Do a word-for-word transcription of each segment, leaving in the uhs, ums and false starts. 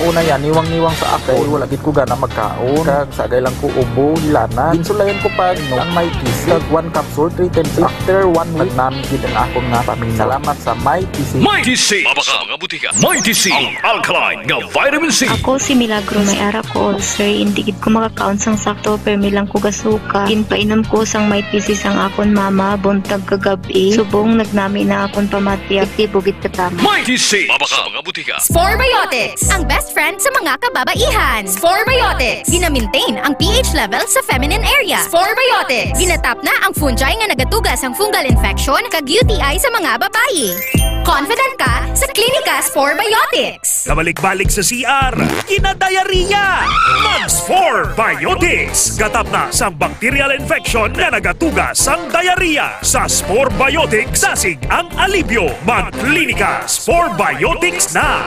Una yan, niwang-niwang sa ako. Kay wala gid ko gana magkaon. Kag sagay lang ko ubo, hilanat. Ginsulayan ko pa, no, ang may kisi. Kag one capsule, three times. After one week, nagnami gid ang akon nga paminaw. Salamat sa may kisi. Mighty C. Mabakal nga butika. Mighty C, ang alkaline nga vitamin C. Ako si Milagro, may ara ko ulcer, hindi gid ko makakaon sang sakto, permi lang ko gasuka. Ginpainom ko sang may thesis ang akon mama, buntag kag gab-i. Subong nagnami na akon pamati, epektibo gid katama. Mighty C, mabakal nga butika. Spore Biotics, ang best friend sa mga kababaihan. Spore Biotics, gina-maintain ang P H level sa feminine area. Spore Biotics, ginatap na ang fungi nga nagatuga sang fungal infection kag U T I sa mga babayi. Confident ka sa Klinika Spore Biotics. Kabalik-balik sa C R, kinadayariya. Mag-Spore Biotics. Gatap na sang bacterial infection nga nagatuga sang diarrhea. Sa Spore Biotics, dasig ang alibyo. Mag-Klinika Spore Biotics na.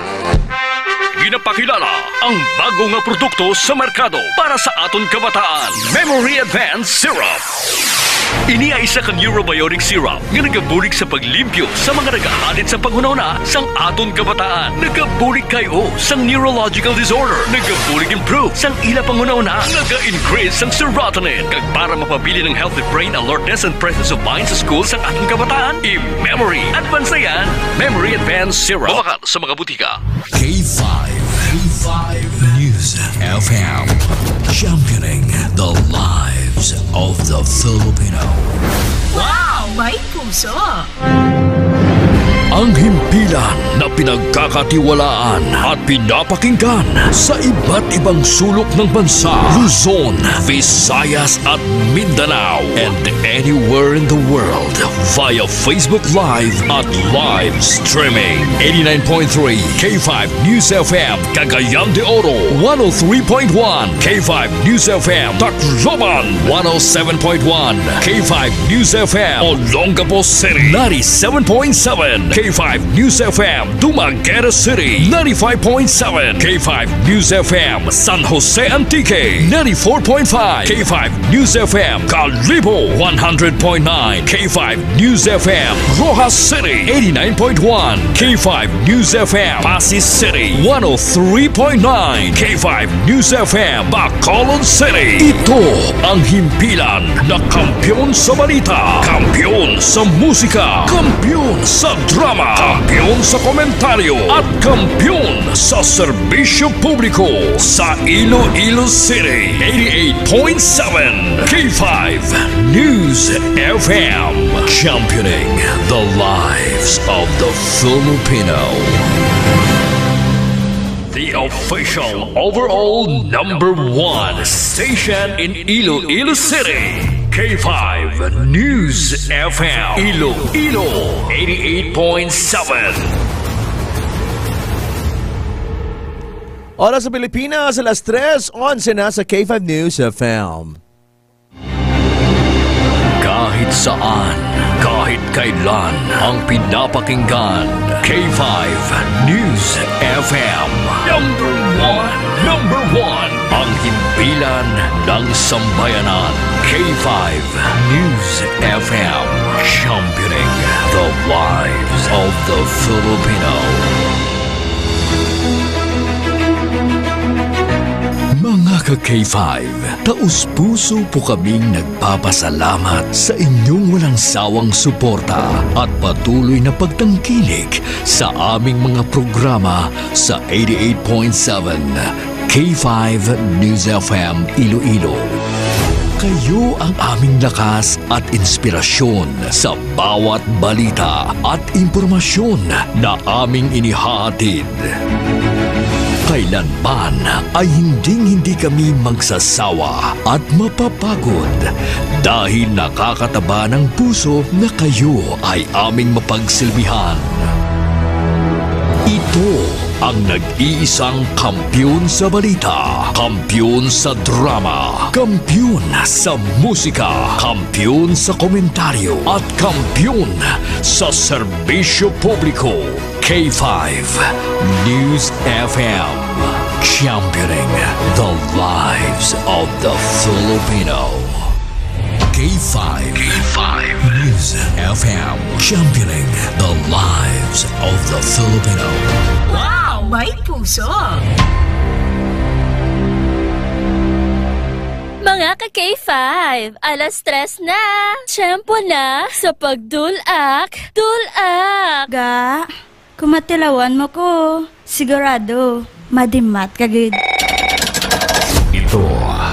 Ginapakilala ang bago nga produkto sa merkado para sa aton kabataan, Memory Advance Syrup. Ini ay isa ka neurobiotic syrup nga nagabulig sa paglimpyo sa mga nagahalit sa panghunahuna sang aton kabataan. Nagabulig kay-o sang neurological disorder. Nagabulig improve sang ila panghunahuna. Naga-increase sang serotonin. Kag para mapabilin ang healthy brain alertness and presence of mind sa school sang aton kabataan, i-Memory Advance na yan. Memory Advance Syrup. Mabakal sa mga butika. K five, K five News F M, championing the lives of the Filipino. Wow! May puso! Ang himpilan na pinagkakatiwalaan at pinapakinggan sa iba't ibang sulok ng bansa, Luzon, Visayas, at Mindanao, and anywhere in the world via Facebook Live at live streaming. Eighty-nine point three K five News F M, Cagayan de Oro, one oh three point one K five News F M, Tacloban, one oh seven point one K five News F M, Olongapo City, ninety-seven point seven K five News F M, Dumaguete City, ninety-five point seven K five News F M, San Jose Antique, ninety-four point five K five News F M, Kalibo, one hundred point nine K five News F M, Roxas City, eighty-nine point one K five News F M, Passi City, one oh three point nine K five News F M, Bacolod City. Ito ang himpilan na kampiyon sa balita, kampiyon sa musika, kampiyon sa drama, kampiyon sa komentaryo, at kampiyon sa serbisyo publiko sa Iloilo City. Eighty-eight point seven K five News F M, championing the lives of the Filipino. The official overall number one station in Iloilo City, K five News F M, Iloilo, eighty-eight point seven. Oras sa Pilipinas, alas tres onse na sa K five News F M. Kahit saan, kahit kailan, ang pinapakinggan, K five News F M. Number one, number one, ang himpilan ng sambayanan, K five News F M, championing the lives of the Filipino. Mga ka-K five, taus-puso po kaming nagpapasalamat sa inyong walang sawang suporta at patuloy na pagtangkilik sa aming mga programa sa eighty-eight point seven K five News F M Iloilo. Kayo ang aming lakas at inspirasyon sa bawat balita at impormasyon na aming inihahatid. Kailanman ay hinding-hindi kami magsasawa at mapapagod dahil nakakataba ng puso na kayo ay aming mapagsilbihan. Ito ang nag-iisang kampiyon sa balita, kampiyon sa drama, kampiyon sa musika, kampiyon sa komentaryo, at kampiyon sa serbisyo publiko. K five News F M, championing the lives of the Filipino. K five, K five News F M, championing the lives of the Filipino. Wow, may puso! Mga ka K five, alas tres na. Tiyempo na sa pagdulak. Dulak! Ga, kung matilawan mo ko, sigurado, madimat ka gid. Ito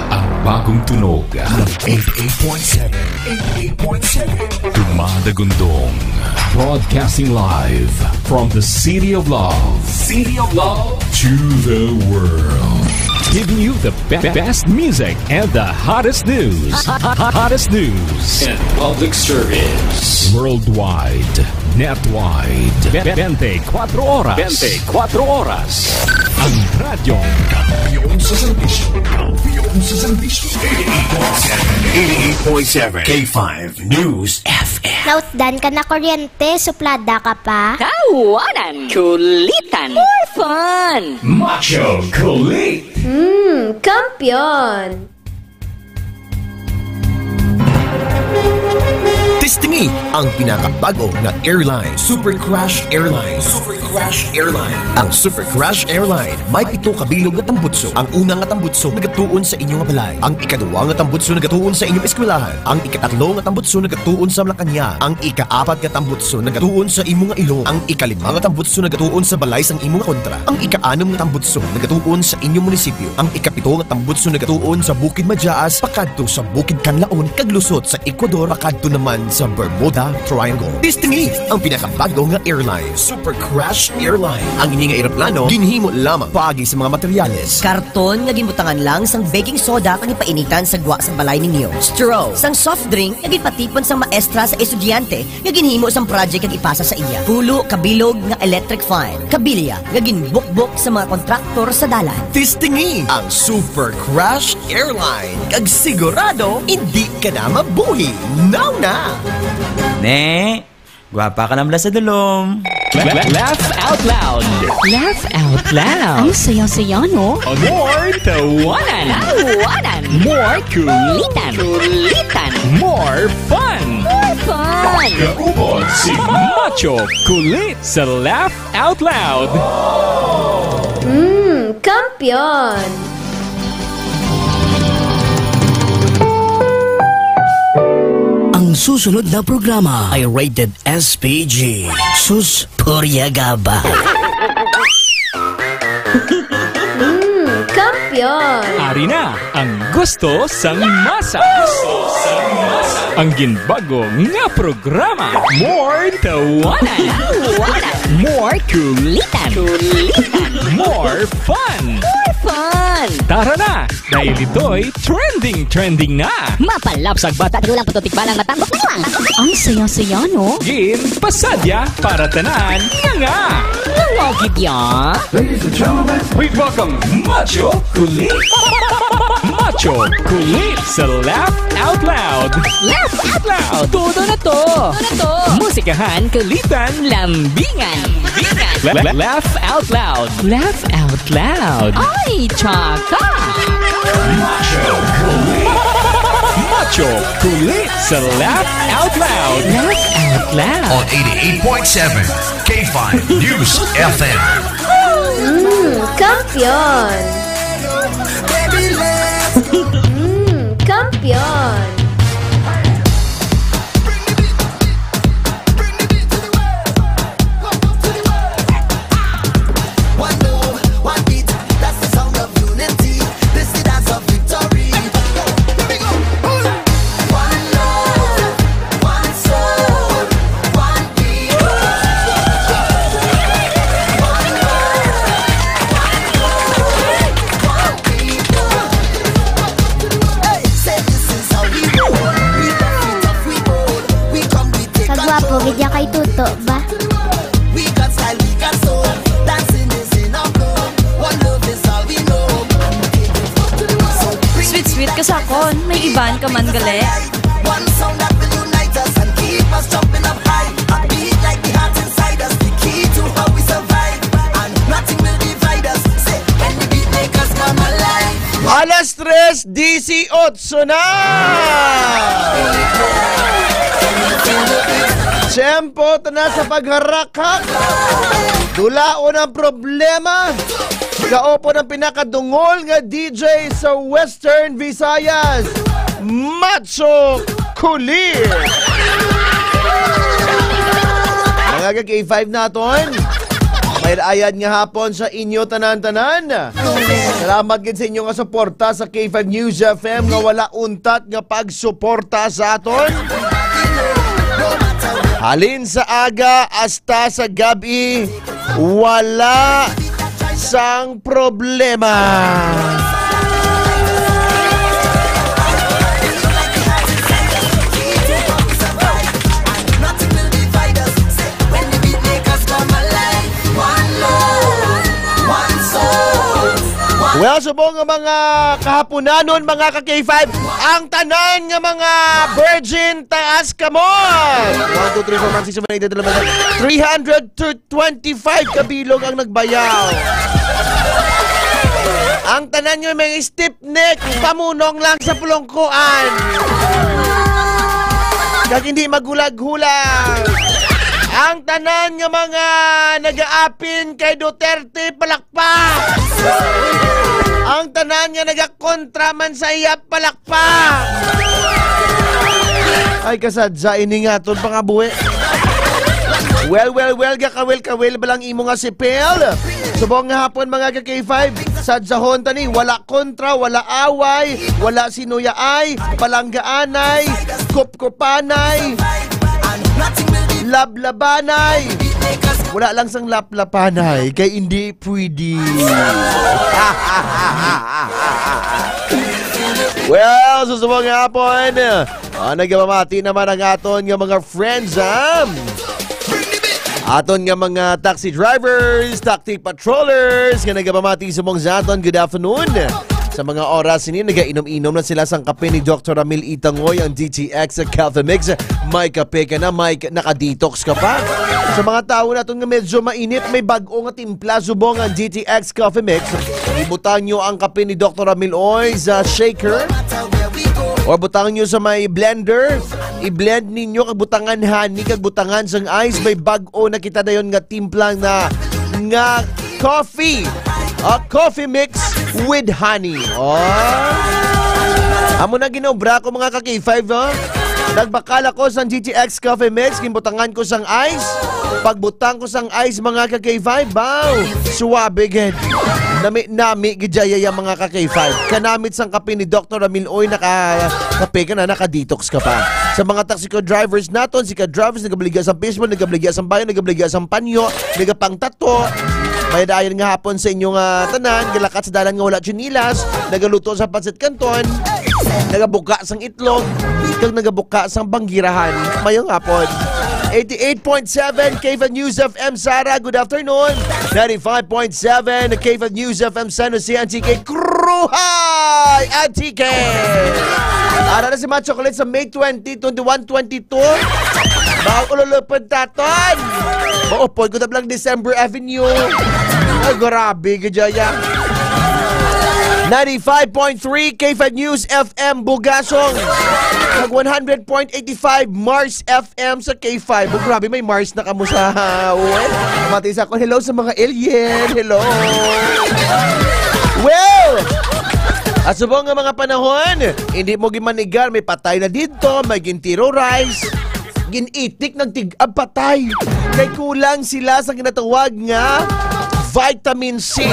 ang bagong tunog ng eighty-eight point seven. Eighty-eight point seven. Dumadagundong. Broadcasting live from the City of Love. City of Love to the world. Giving you the be- best music and the hottest news. Ho- ho- ho- hottest news and public service. Worldwide, netwide. Be- twenty-four oras. Twenty-four oras. Ang radyo. Kampiyon sa serbisyo. Kampiyon sa serbisyo. Eighty-eight point seven. Eighty-eight point seven. K five News F M. Nautdan ka na kuryente, suplada ka pa? Tawanan, kulitan, more fun! Macho Kulit! Hmm, kampiyon! Testingi ang pinakabago nga airline, Super Crash Airline. Super Crash Airline. Ang Super Crash Airline may pito ka bilog nga tambutso. Ang una nga tambutso nagatuon sa inyo nga balay. Ang ikaduha nga tambutso nagatuon sa inyong eskwelahan. Ang ikatatlo nga tambutso nagatuon sa Malacañang. Ang ikaapat nga tambutso nagatuon sa imo nga ilong. Ang ikalima nga tambutso nagatuon sa balay sang imo nga kontra. Ang ikaanom nga tambutso nagatuon sa inyong munisipyo. Ang ikapito nga tambutso nagatuon sa Bukid Majaas pakadto sa Bukid Kanlaon kag lusot sa Ecuador pakadto naman sa Bermuda Triangle. Testingi ang pinakabago nga airline, Super Crash Airline. Ang ini nga eroplano ginhimo lamang paagi sa mga materyales. Karton nga ginbutangan lang sang baking soda kag gipainitan sa gwa sang balay ninyo. Straw sang soft drink nga ginpatipon sang maestra sa estudyante nga ginhimo sang project kag ipasa sa iya. Pulo ka bilog nga electric fan. Kabilya nga ginbukbok sa mga kontraktor sa dalan. Testingi ang Super Crash Airline kag sigurado hindi ka na mabuhi. Now na! Ne, gwapa ka na bala sa dulom. La- la- Laugh out loud. Laugh out loud. Ang saya-saya, no? More tawanan. Tawanan. More kulitan. Kulitan. More fun. More fun. Kaupod si Macho Kulit sa Laugh Out Loud. Mm, kampiyon. Ang susunod na programa ay rated S P G. Sus, purya gaba. Mm, kampiyon. Ari na ang gusto sang masa. Ang ginbago nga programa. More tawanan. Tawanan. More kulitan. Kulitan. More fun. More fun. Tara na, dahil ito'y trending, trending na. Mapalapsag bata, dulang puto tikbalang matambok na nuwang. Ang saya-saya, no? Game, pasadya, para tanan, nga nga. Nga nga gid ya. Ladies and gentlemen, please welcome Macho Kulit. Macho Kulit sa Laugh Out Loud. Laugh Out Loud. Todo na to. Todo na to. Musikahan, kulitan, lambingan. Lambingan. La- la- laugh Out Loud. Laugh Out Loud. Ay, tsaka. Macho Kulit. Macho Kulit sa Laugh Out Loud. Laugh Out Loud. On eighty-eight point seven K five News F M. Mm, kampiyon. Mm, kampiyon. One love, one beat, that's the sound of unity. This is the dance of victory. Here we go. One love, one soul, one beat. One love, one soul, one beat. Hey, say this is how we roll. We tough, we tough, we bold. We come, we take Kagwapo control. Gid ya kay Tuto ba? We got style, we got soul. Dancing is in our blood. One love is all we know. Sweet, sweet ka sa akon. May iban ka man gali. One sound that will unite us and keep us jumping up high. A beat like the heart inside us, the key to how we survive. And nothing will divide us. Say, when the beat make us come alive. Alas tres dieciocho na! Tiyempo ta na sa pagharakhak. Dulaon ang problema. Kaupod ang pinakadungol nga D J sa Western Visayas. Macho Kulit. Mga ka-K five naton, may ayad nga hapon sa inyo tanan-tanan. Salamat gid sa inyo nga suporta sa K five News F M nga wala untat nga pagsuporta sa aton. Halin sa aga hasta sa gabi, wala sang problema. Well, subong nga mga kahaponanon, mga ka-K five, ang tanan nga mga virgin, taas kamot! One, two, three, four, five, six, seven, eight, nine, ten, eleven, twelve, three hundred twenty-five kabilog ang nagbayaw. Ang tanan nga may stiff neck, pamunong lang sa pulungkuan. Kag hindi maghulag-hulag. Ang tanan nga mga nagaapin kay Duterte, palakpak. Ang tanan nga nagakontra man sa iya, palakpak. Ay, kasadya ini nga aton pangabuhi. Well, well, well, gakawil-kawil ba lang imo nga sipil? Subong nga hapon, mga ka-K five, sadyahon tani, wala kontra, wala away, wala sinuyaay, palanggaanay, kupkupanay, lablabanay. Wala lang sang laplapanay, kay hindi pwede. Well, sa subong nga hapon, ah, nagabamati naman ang aton nga mga friends, ha? Aton nga mga taxi drivers, taxi patrollers, nga nagabamati subong sa aton. Good afternoon. Sa mga oras ini, nagainom-inom na sila sang kape ni Doktor Ramil Itangoy, ang D T X Cafe Mix. May kape ka na, may ka-, naka-detox ka pa. Sa mga tawo naton nga medyo mainit, may bag-o nga timpla subong ang D T X Coffee Mix. Ibutang nyo ang kape ni Doktor Ramil Oy sa shaker. Or butang nyo sa may blender. I-blend ninyo kag butangan honey kag butangan sang ice. May bag-o na kita dayon nga timpla na nga coffee. Ah, coffee mix with honey. Oh. Amo na ginobra ko, mga ka-K five, oh. Nagbakal ako sang G T X Coffee Mix, ginbutangan ko sang ice. Pagbutang ko sang ice, mga ka-K five, baw, suwabe gid. Nami-nami gid dya ya, mga ka-K five. Kanamit sang kape ni Doktor Ramil Oy, naka-, kape ka na, naka-detox ka pa. Sa mga taxi ko drivers naton, si ka-drivers, nagabaligya sang fishball, nagabaligya sang bayo, nagabaligya sang panyo, nagapangtato. May dayon nga hapon sa inyo nga tanan, galakat sa dalan nga wala tsinelas, nagaluto sa pancit canton, nagabuka sang itlog, kag nagabuka sang banggirahan. Mayong hapon. Eighty-eight point seven K five News F M Sara, good afternoon. Ninety-five point seven K five News F M San Jose, Antique, Cruhay, Antique. Ara na si Macho Kulit sa May twenty, twenty-one, twenty-two. Bawal ululupod taton. Maupod ko tablang December Avenue. Ay, grabe, gajaya. Ninety-five point three K five News F M Bugasong. Mag one hundred point eight five Mars F M sa K five. Oh, grabe, may Mars na kamo sa, uy. Mati sa ako. Hello sa mga alien. Hello. Well, asubong nga mga panahon, hindi mo gimanigar, may patay na dito, may gin-terrorize, gin-itik, nagtig-ab, patay. Kay kulang sila sa ginatawag nga vitamin C.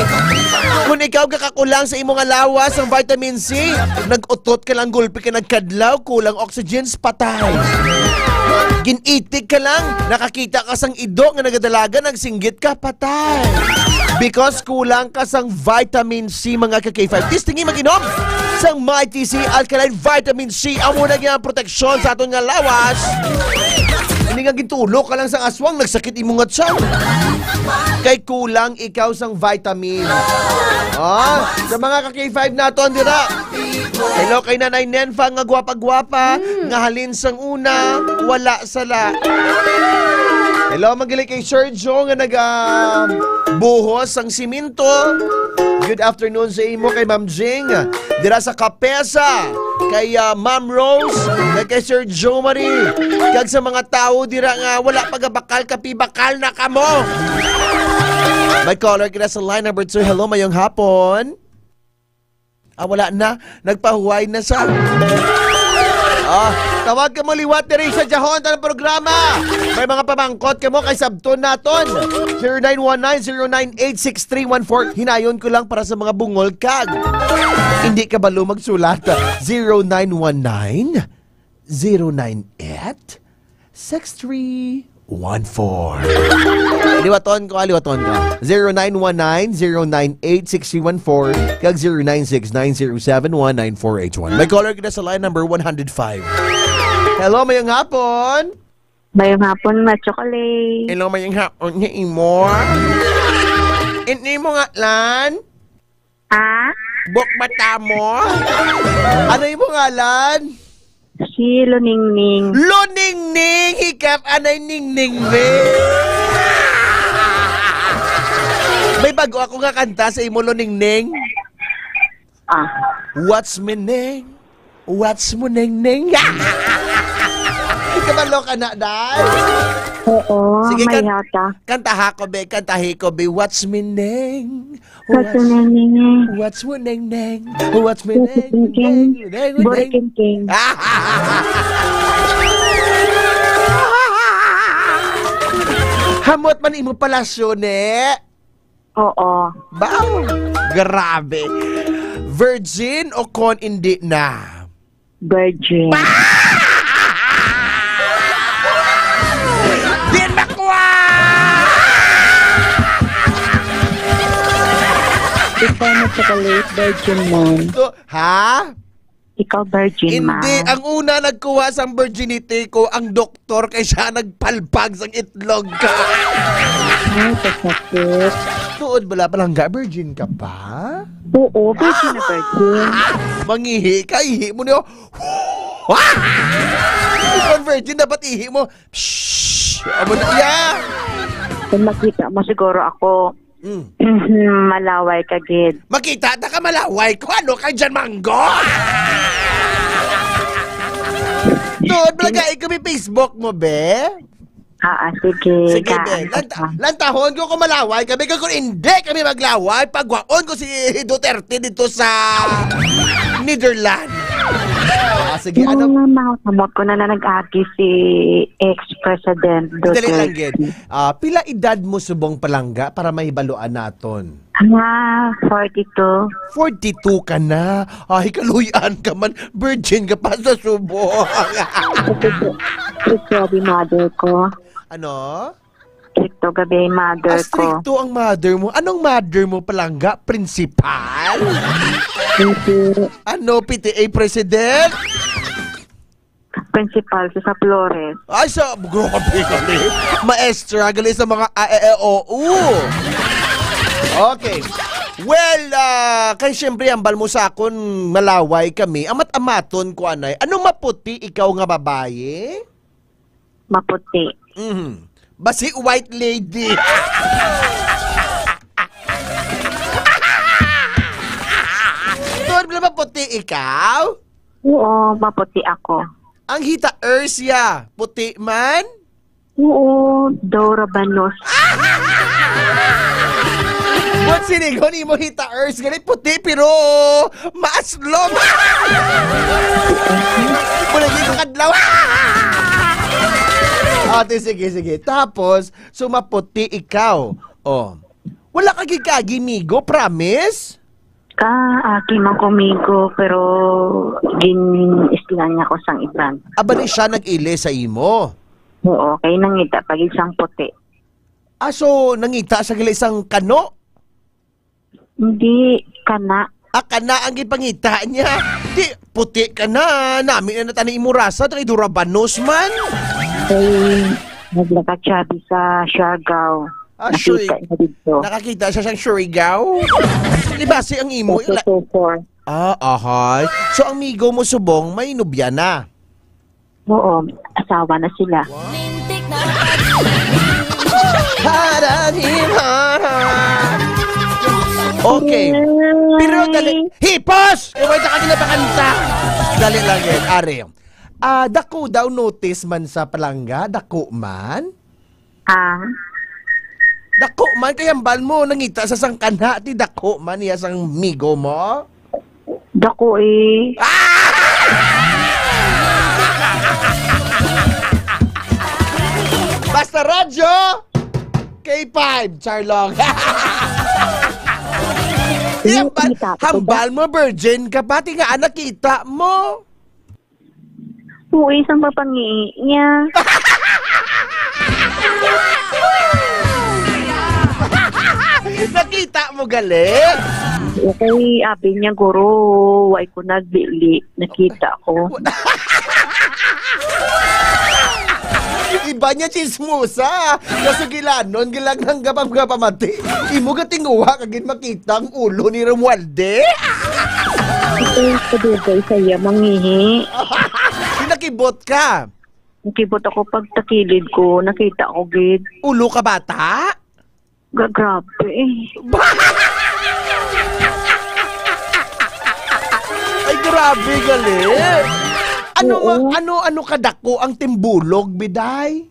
Kung ikaw gakakulang sa imo nga lawas ang vitamin C, nag-utot ka lang, gulpi ka nagkadlaw, kulang oxygen, patay. Gin-itik ka lang, nakakita ka sang ido nga nagadalagan, nagsinggit ka, patay. Because kulang ka sang vitamin C, mga ka-K five. Testingi mag-inom sang Mighty C Alkaline Vitamin C. Amo na gyud ang proteksyon sa aton nga lawas. Hindi nga gintulo ka lang sang aswang, nagsakit imo nga tiyan. Kay kulang ikaw sang vitamin. Ah, sa mga ka-K five naton dira. Hello kay Nanay Nenfa nga gwapa-gwapa, nga halin sang una, wala sala. Hello, magili kay Sergio nga naga buhos sang simento. Good afternoon sa imo kay Ma'am Jing. Dira sa Kapesa, kay, ah, Ma'am Rose, kag kay Sir Joe Marie, kag sa mga tawo dira nga wala pagabakal, kapibakal na kamo. May caller kita sa line number two. Hello, mayong hapon. Ah, wala na. Nagpahuway na sa. Ah, tawag kamo liwat diri sa dihon ta nga programa. May mga pamangkot kamo kay sabton naton. Zero nine one nine, zero nine eight, six three one four. Hinayon ko lang para sa mga bungol kag hindi kabalo magsulat. Zero nine one nine, zero nine eight, six three one four. Liwaton ko, ah, liwaton ko. Zero nine one nine, zero nine eight, six three one four kag zero nine six nine zero seven one nine four eight one. May caller kita sa line number one hundred five. Hello, mayong hapon. Mayong hapon, ma chocolate. Hello, mayong hapon nga imo. Ini mo nga lan? Ha? Bok mata mo? Ano imo ngalan? Si Luningning. Luningning! Hikap anay ningning, be! May bago ako nga kanta sa imo, Luningning. Ah. What's my name? What's mo, Neng Neng? Kabalo ka na, day? Oo, Sige, may kan-, hata. Kantaha ko, be. Kantahi ko, be. What's me, Neng? What's What's, your name, Neng? What's mo, Neng Neng? What's me, What's Neng, your name? Neng, Neng, Buri Neng? King King. Hamot man imo palasyo, ne? Oo. Ba? Grabe. Virgin o kon indi na? Virgin. Din makuha! Ikaw na chocolate virgin man. To, ha? Ikaw virgin man. Hindi. Ang una nagkuha sang virginity ko, ang doktor, kay siya nagpalpag sang itlog ka. Ay, kasakit. Tuod bala, palangga, virgin ka pa? Oo, virgin na virgin. Mangihi ka, ihi mo niyo. Kung virgin, dapat ihi mo. Psh! Amo na, yeah! Kung makita mo siguro ako, Mm. Malaway ka gid. Makita ta ka malaway ko. Ano ka dyan, Manggo? Tuod, malagay ko may Facebook mo, be? Ah, ah, sige. Sige, be. Gaan Lanta-, ka. Lantahon ko kung malaway kami. Kung hindi kami maglaway, pagwaon ko si Duterte dito sa Netherlands. Ah, sige, ano? Yung mga kamot ko na, na nag-agi si ex-president Dali lang, Duterte. Gid. Ah, pila edad mo subong palangga para mahibaluan naton? Ah, forty-two. Forty-two ka na. Ay, kaluy-an ka man. Virgin ka pa sa subong. Ito, ito, ito, di mother ko. Ano? Stricto gabi, mother Ah, ko. Stricto ang mother mo. Anong mother mo, palangga? Principal? Hindi. Ano, P T A president? Principal sa, sa Flores. Ay, sa, grabe, gali. Maestra, gali sa mga A, E, I, O, U. Okay. Well, ah, kay siyempre, ambal mo sa akon, malaway kami. Amat-amaton ko, anay. Anong maputi ikaw nga babayi? Maputi. Mhm. Basi white lady. Tuod bala maputi ikaw? Oo, maputi ako. Ang hita Ersia, puti man? Oo, Dora Banos. Buot silingon, imo hita Ers, gali puti, pero maaslom. Mula dito kadlaw. Ate, sige, sige. Tapos, so maputi ikaw. Oh. Wala ka gid kaagi migo, promise? Ka, aki man ko migo, pero gin-islan niya ko sang iban. Aba, ni siya nag-ili sa imo? Oo, kay nangita pa gid sang puti. Ah, so, nangita sa gali sang kano? Hindi, kana. Ah, kana ang gipangita niya. Di, puti ka na. Nami na natani imo rasa, kay Dora Banos man. Kay naglakad siya di sa Siargao. Ah, Nakita sure. niya dito. Nakakita siya sang Surigao? Di ba si ang imo? Two two four. Ah, ahay. So, ang migo mo subong, may nubya na? Oo, asawa na sila. Lintik na. Harang himara. Okay. Pero dali. Hipos! Kaya wala ka nila pakanta. Dali lang yan, are. Ah, dako daw notice man sa palangga, dako man. Ah. Dako man, kay hambal mo, nangita sa sang kanha, ti dako man iya sang migo mo? Dako eh. Ah! Radyo K five, Charlong. Iya, Nakita ko ba? Hambal mo, virgin ka, pati nga, ah, nakita mo. Oo, isang papangi niya. Nakita mo gali? Okay, abi niya, guro, way ko nagdili. Nakita ko. Iba niya chismosa. Kasugilanon, gilang nang gapam-gapamati. Imo gatinguha kagin makita ang ulo ni Romualde? Ito yung kadugay sa iya, mangihi. Pinakibot ka. Nakibot ako pagtakilid ko, nakita ko gid. Ulo ka bata? Ga-, grabe eh. Ay, grabe, gali. Ano Oo. nga, ano, ano kadako ang timbulog, biday?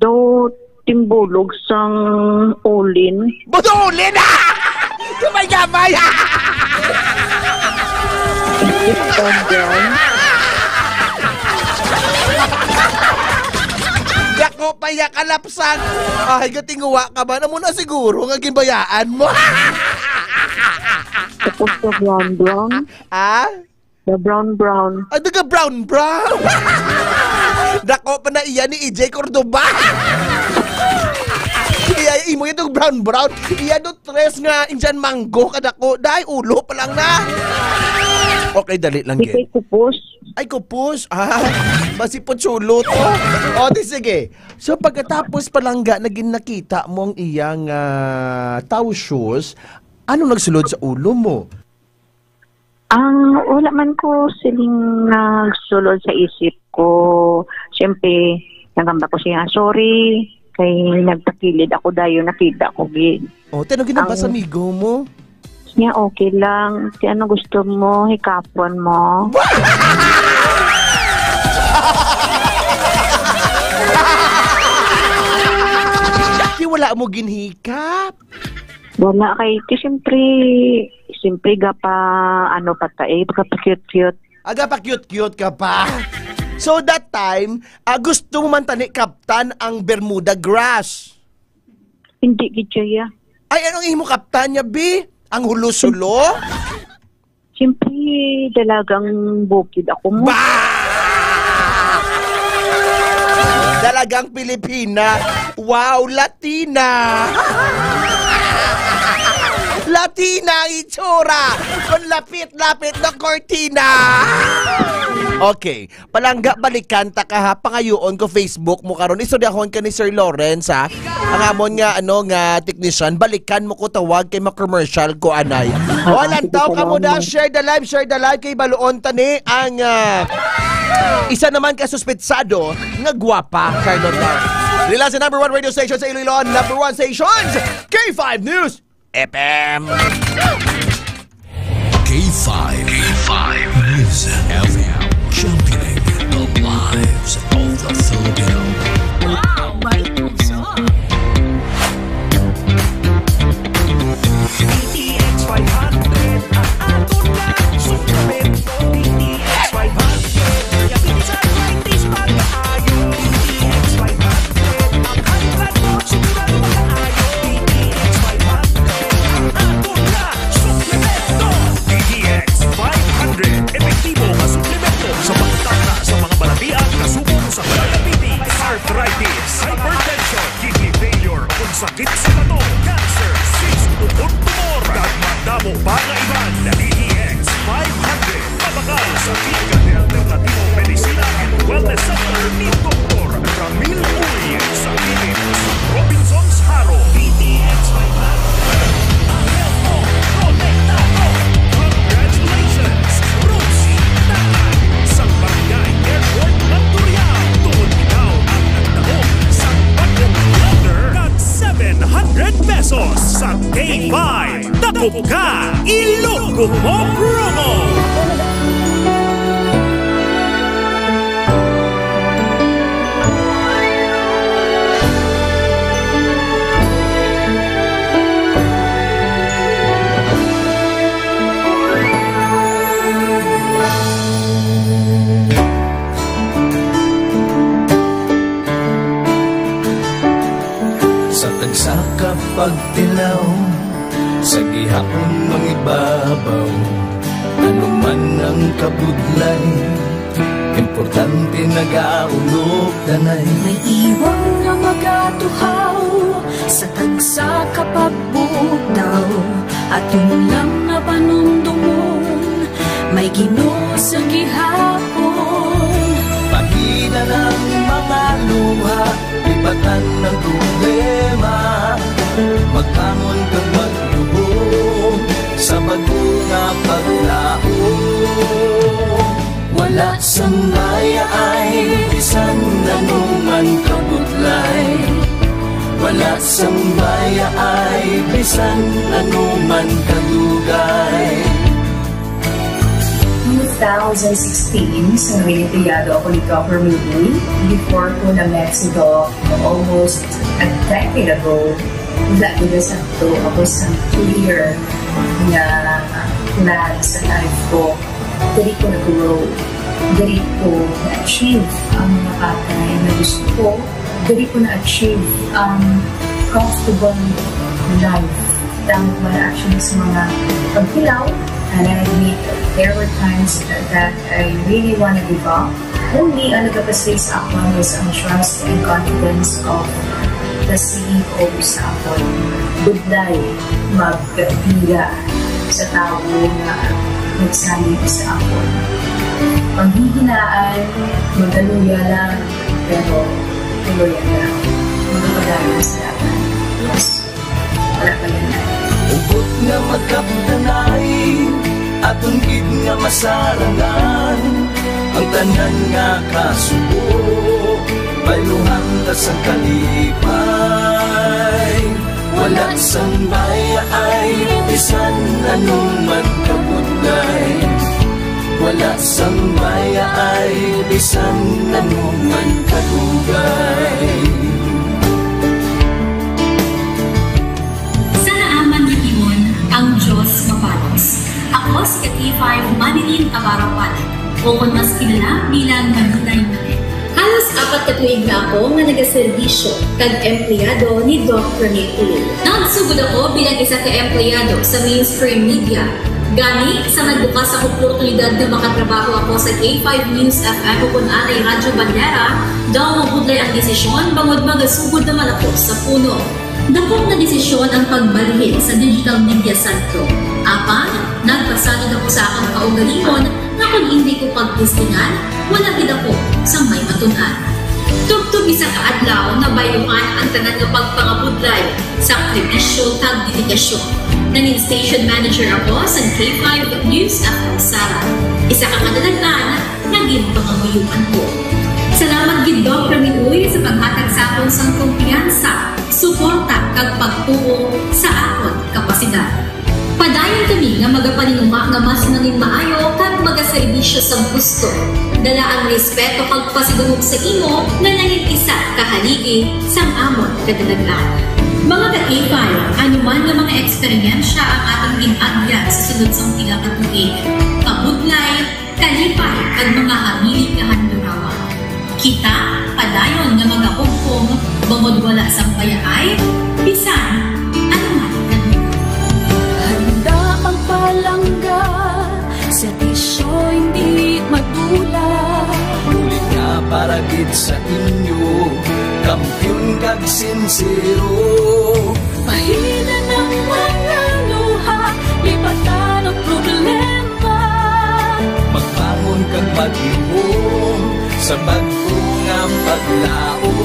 Daw timbulog sang ulin. Ba't ulin? Gamay-gamay! It's gone down. Dako pa ya kalapsan. Ay, gatinguha ka ba? Amo na siguro nga ginbayaan mo. Tapos sa brown brown. Ah? The brown brown. Ay, daga brown brown. Dako pa na iya ni E J Cordoba. Iya, imo itong brown brown. Iya do tres nga Indian mango kadako. Dai, ulo pa lang na. Okay, dali lang, Di kay gid. Kupos. Ay, kupos. Ah, masipot sulo to. O, di sige. So, pagkatapos palangga, naging nakita mo ang iyang, ah, tau shoes, ano nagsulod sa ulo mo? Ang wala man ko siling nagsulod sa isip ko. Siyempre, nagamba ko siya, "Sorry, kay nagtakilid ako dayon, nakita ko gid." Oh, tinugin na ba Ang sa amigo mo? Niya, "Okay lang. Kaya ano gusto mo? Hikapon mo?" Di wala mo ginhikap? Wala kay, ti, siyempre, siyempre, gapa, ano pa ta, eh, gapa cute-cute. Aga pa cute-cute ka pa. So that time, ah, gusto mo man tani kaptan ang Bermuda grass? Hindi gid siya, ya. Ay, anong imo kaptan niya, bi? Ang hulos-hulo? Siyempre, dalagang bukid ako mo. Ba! Dalagang Pilipina. Wow, Latina! Latina ang itsura! Kung lapit-lapit ng kortina! Okay. Palangga, balikan ta ka, ha. Pangayoon ko Facebook mo karon. Istoryahon ka ni Sir Lawrence, ha. Ang amon nga, ano, nga technician, balikan mo ko tawag kay ma-commercial ko, anay. O, Ah, lantaw sige, ka mo na, salamat. Share the live, share the live kay baluon ta ni ang, ah, isa naman ka suspetsado nga gwapa, Charlotte Lawrence. Dila sa number one radio station sa Iloilo, number one stations, K five News F M. K five. K five News F M. Championing the lives of the Filipino. Wow, may puso. D T X five hundred, ang aton nga suplemento. D T X five hundred, kaya pinsan may taste pa kaayo. D T X five hundred, ang high blood mo, sigurado makaayo. D T X five hundred, ang aton nga suplemento. D T X five hundred, epektibo nga suplemento sa pagtangka sa mga balatian nga subong sa diabetes, arthritis, hypertension, kidney failure, kung sakit sa bato, cancer, cyst, ukon tumor, kag madamo pa nga iban. D T X five hundred, mabakal sa vegan alternatibo medisina and wellness center ni Doktor Ramil Uy sa kilid sa Robinsons Jaro. D T X five hundred. A health talk, protektado. Congratulations, Rosie Taay, sa Barangay Airport, Mandurriao. Tuod ikaw ang nagdaog sa bagong router kag seven hundred pesos sa K five. Dakop ka, Ilonggo mo promo! Pagtilaw sa gihapon mangibabaw, ano man ang kabudlay, importante nagaulog tanay. May iwang nga magatuhaw sa tagsa ka pagbutaw, aton lang nga panumdumon, may Ginoo sa gihapon. Pahina ng mga luha, lipatan ng problema, magbangon kag magluhom sa bago nga paglaom. Wala sang bayaay bisan anuman kabudlay. Wala sang bayaay bisan anuman kadugay. Two thousand sixteen, sa Noyenteyado ako ni Governor Lee, before ko na Mexico almost a decade ago, wala gid sakto ako sa clear nga plan sa life ko. Diri ko nag-grow. Diri ko na-achieve ang mga bagay na gusto ko. Diri ko na-achieve ang comfortable life. Tama man actually sa mga pagkilaw. And I admit there were times that I really wanna give up. Only ang nagapasay sa akon was ang trust and confidence of the C E O sa akon. Budlay magpila sa tawo nga nagsalig sa akon. Panghihinaan, magaluya lang, pero tuloy lang. Magpadayon sa laban. Yes. Wala pa yan. Hugot nga magkabtanay, aton gid nga masarangan ang tanan nga kasubo, bayluhan ta sang kalipay. Wala sang bayaay bisan anuman kabudlay. Wala sang bayaay bisan anuman kadugay. Sa naaman nga timon, ang Dios mapalos. Ako si ka K five Manilyn Abarapal, o kon mas kilala bilang Manilay Manilyn. Halos apat ka tuig na ako nga nagaserbisyo kag empleyado ni Doc Ramil Uy. Nagsugod ako bilang isa ka empleyado sa mainstream media. Gani, sa nagbukas ang oportunidad nga makatrabaho ako sa K five News F M o kon anay Radyo Bandera, daw mabudlay ang desisyon bangod magasugod naman ako sa puno. Dakop nga desisyon ang pagbalhin sa digital media sentro. Apan, nagpasalig ako sa akon kaugalingon nga kon indi ko pagtistingan, wala gid ako sang may matun-an. Tubtob isa ka adlaw, nabayluhan ang tanan nga pagpangabudlay sa sakripisyo kag dedikasyon. Nangin station manager ako sa K five News F M Sara, isa ka kadalagan nga ginpangamuyoan ko. Salamat gid, Doc Ramil Uy, sa paghatag sa akon sang kumpiyansa, suporta, kag pagtuo sa akon kapasidad. Padayon kami nga magapaninguha nga mas nangin maayo kag magaserbisyo sa gusto, dala ang respeto kag pasidungog sa imo nga nangin isa ka haligi sang amon kadalagan. Mga ka K five, ano man nga mga eksperyensya ang atong gin-agyan sa sulod sang pila ka tuig, kabudlay, kalipay, kag mga habilin nga handurawan, kita padayon nga magahugpong bangod wala sang bayaay bisan ano man. Handa ang palangga, serbisyo hindi madula. Bulig nga para gid sa inyo, kampiyon kag sinsero. Pahina ng mga luha, lipatan ang problema. Magbangon kag magluhom sa bag-o nga paglaom.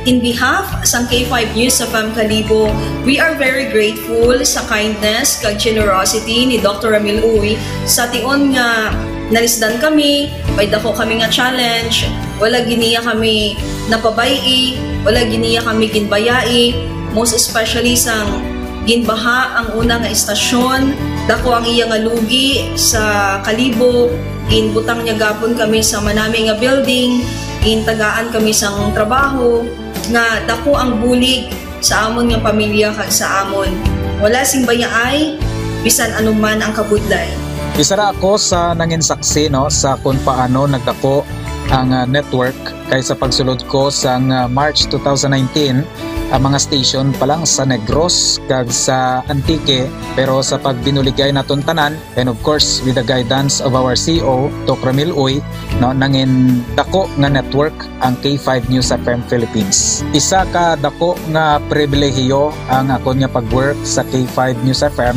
In behalf sang K five News F M Kalibo, we are very grateful sa kindness kag generosity ni Doctor Ramil Uy sa tion nga nalisdan kami, may dako kami nga challenge, wala gid niya kami napabay-i, wala gid niya kami ginbayai, most especially sang ginbaha ang una nga estasyon, dako ang iya nga lugi sa Kalibo, ginbutang niya gapon kami sa manami nga building, gintagaan kami sang trabaho, nga dako ang bulig sa amon nga pamilya kag sa amon. Wala sing bayaay, bisan anuman ang kabudlay. Isa ra ako sa nangin saksi, no, sa kung paano nagdako ang, ah, network, kay sa pagsulod ko sang, ah, March two thousand nineteen, ah, mga station pa lang sa Negros kag sa Antique, pero sa pagbinuligay naton tanan, and of course, with the guidance of our C E O, Doc Ramil Uy, no, nangin dako nga network ang K five News F M Philippines. Isa ka dako nga pribilehiyo ang akon nga pag-work sa K five News F M,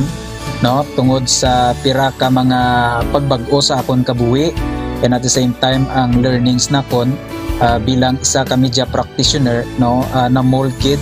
no, tungod sa pira ka mga pagbag-o sa akon kabuhi, and at the same time ang learnings nakon, ah, bilang isa ka media practitioner, no, ah, na-mold gid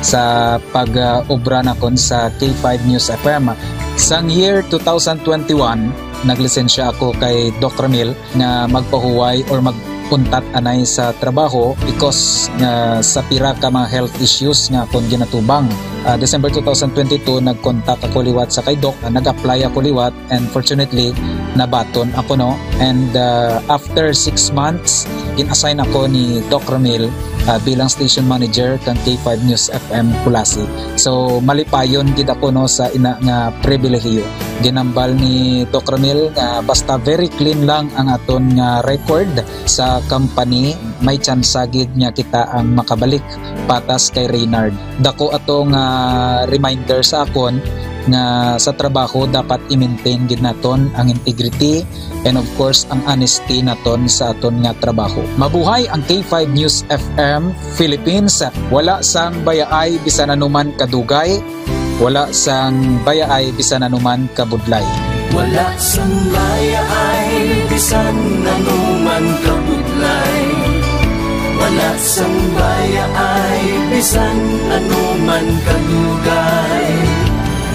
sa pag, ah, obra nakon sa K five News F M. Sang year two thousand twenty-one, naglisensya ako kay Doc Ramil nga magpahuway or mag-untat anay sa trabaho because nga sa pira ka mga health issues nga akon ginatubang. Ah, December two thousand twenty-two, nag-contact ako liwat sa kay Doc, ah, nag-apply ako liwat, and fortunately, nabaton ako, no. And, ah, after six months, gin-assign ako ni Doc Ramil, ah, bilang station manager kang K five News F M Culasi. So, malipayon gid ako, no, sa ina nga pribilehiyo. Ginambal ni Doc Ramil nga basta very clean lang ang aton nga record sa company, may tsansa gid nga kita ang makabalik patas kay Reynard. Dako ato nga reminder sa akon nga sa trabaho dapat i-maintain gid naton ang integrity and of course ang honesty naton sa aton nga trabaho. Mabuhay ang K five News F M Philippines. Wala sang bayaay bisan anuman kadugay, wala sang bayaay bisan anuman kabudlay. Wala sang bayaay bisan anuman kabudlay. Wala sang bayaay bisan anuman kadugay.